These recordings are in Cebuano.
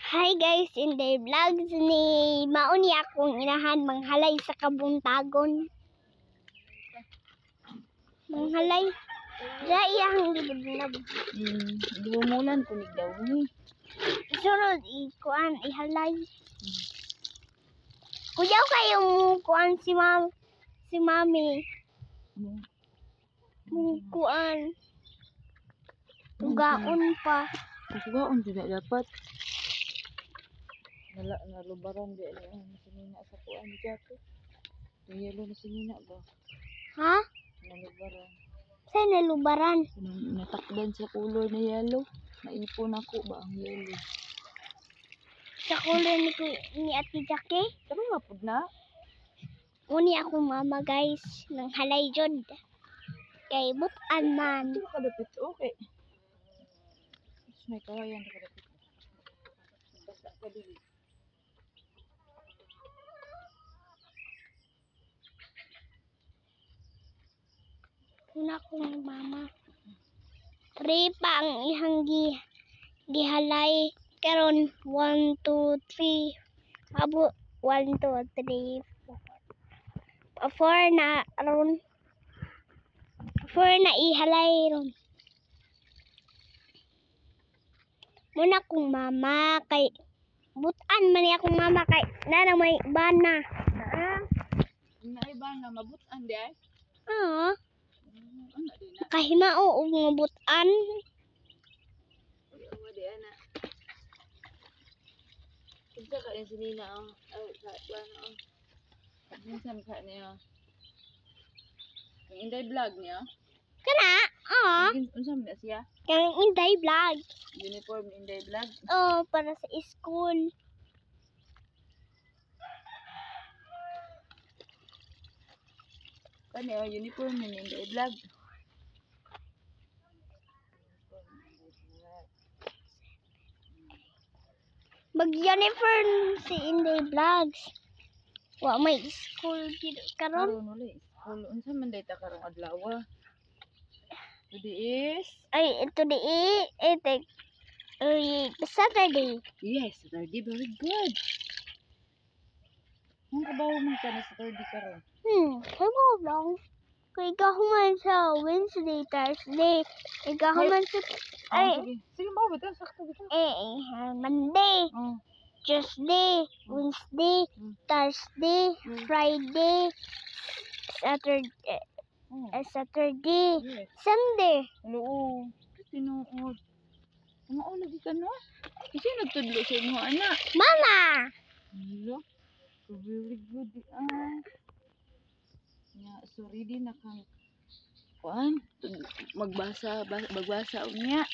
Hi guys, in the vlogs ni mauni akong inahan manghalay sa kabuntagon. Manghalay. Ra iyang gibudnab. Giwumulan ko ni daw ni. Sunod ikuan ihalay. Kuyaw kayo mo kuan si mam si mami. Mo kuan. Tugaon pa. Tugaon jud dapat. Nalubaran di na sinina sa kuan ni Jackie. Yung yellow na sinina ba? Ha? Nalubaran. Sa nalubaran? Natakdan sa color na yellow. Naipon ako ba ang yellow? Sa color ni Ate Jackie? Pero mapud na. Uni ako mama guys. Nang halay jud. Kay butan man. Ito kadapit. Okay. May kawayan kadapit. Basta ka dili. Una kong mama. 3 pa ang ihang gihalay. Karon 1, 2, 3. Abo 1, 2, 3, 4. 4 na ron. 4 na ihalay ron. Muna kong mama kay butan man ni akong mama kay nana may bana. Naay bana mabutan di ay. Oo. Kahimao og mabutan. Kinsa ka si Nina oh. Ay, ka ano oh. Minsan ka niya. Ang Inday Vlog niya. Kana? Oo. Unsa man na siya? Kanang Inday Vlog. Uniform Inday Vlog. Oo, para sa school. Kani oh, uniform ni Inday Vlog. Mag-uniform si Inday Vlogs. Wa may school karon. Karon wala school. Unsa man day ta karong adlaw? Today is ay today Saturday. Yes, Saturday. Very good. Ang kabaw man ka na Saturday karon. Kabaw lang. Kay gahuman sa Wednesday, Thursday. Gahuman sa ay sige, mo ba sakto bitaw. Monday. Oh. Tuesday, Wednesday, Thursday, Friday, Saturday, Saturday, yes. Sunday. Hello. Tinuod. Mao lagi ka no? Kasi nagtudlo sa imo anak. Mama. Hello. Very good. Ah. Nya sorry din na kang kuan magbasa magbasa unya.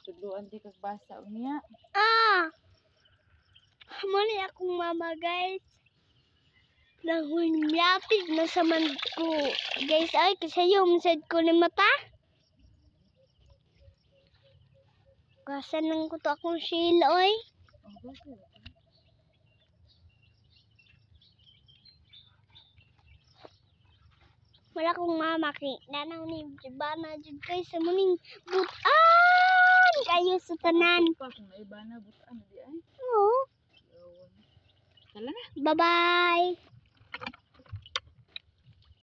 Tudloan di kag basa unya. Ah. Mali akong mama guys. Nahun lapit na sa man ko. Guys, ay kasi yung sad ko ni mata. Kasan nang ko to akong Sheila oy. Wala akong mama kay nanaw ni bana jud kay sa muning butan kayo sa tanan. Kung naibana butan di ay. Oo. Tala na. Bye-bye.